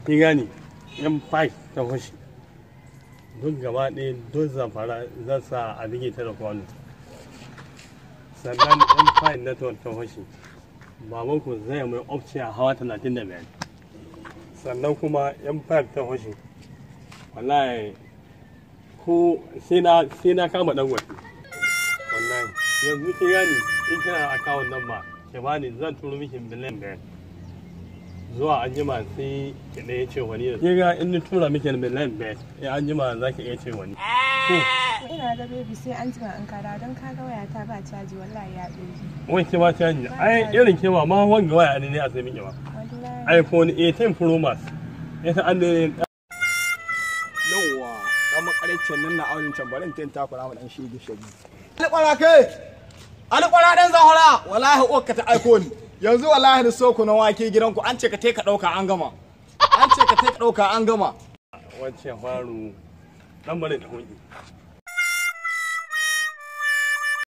Kin gane, yan 5 ta fashi duk gaba ɗaya duk Zamfara zan sa a bige ta da kwano. Sannan yan 5 network ta fashi, babanku zai mai option a hawa 35. Sannan kuma yan 5 ta fashi, wallahi ko sai na kama dan wasu. Wallahi yanzu kin gane, in kina account number ki bani, zan turo miki 5 miliyan. Zuwa an jima sai ki ɗaya ce wani da ga in ni tura miki 5 miliyan, ya an jima za ki iya ce wani. Ina ga baby, sai an jima in ka dawo, don ka ga wayata ba caji, wallahi ya ɗauki. Wai ke ba caji? Ai irin ke ba ma wanga waya ne a sai miki ba. Wallahi. iPhone 18 Pro Max ita an ne. Yauwa, dan makarancin nan na aurin can, bari in tayin takura ma dan shege shege. Alƙwara kai! Alƙwara dan zahara! Wallahi uwarka ta aiko ni. Yanzu wallahi ni so ku na wake gidanku, an ce ka ka ɗauka an gama. An ce ka ka ɗauka an gama. Wacce faru dan bari da hunki.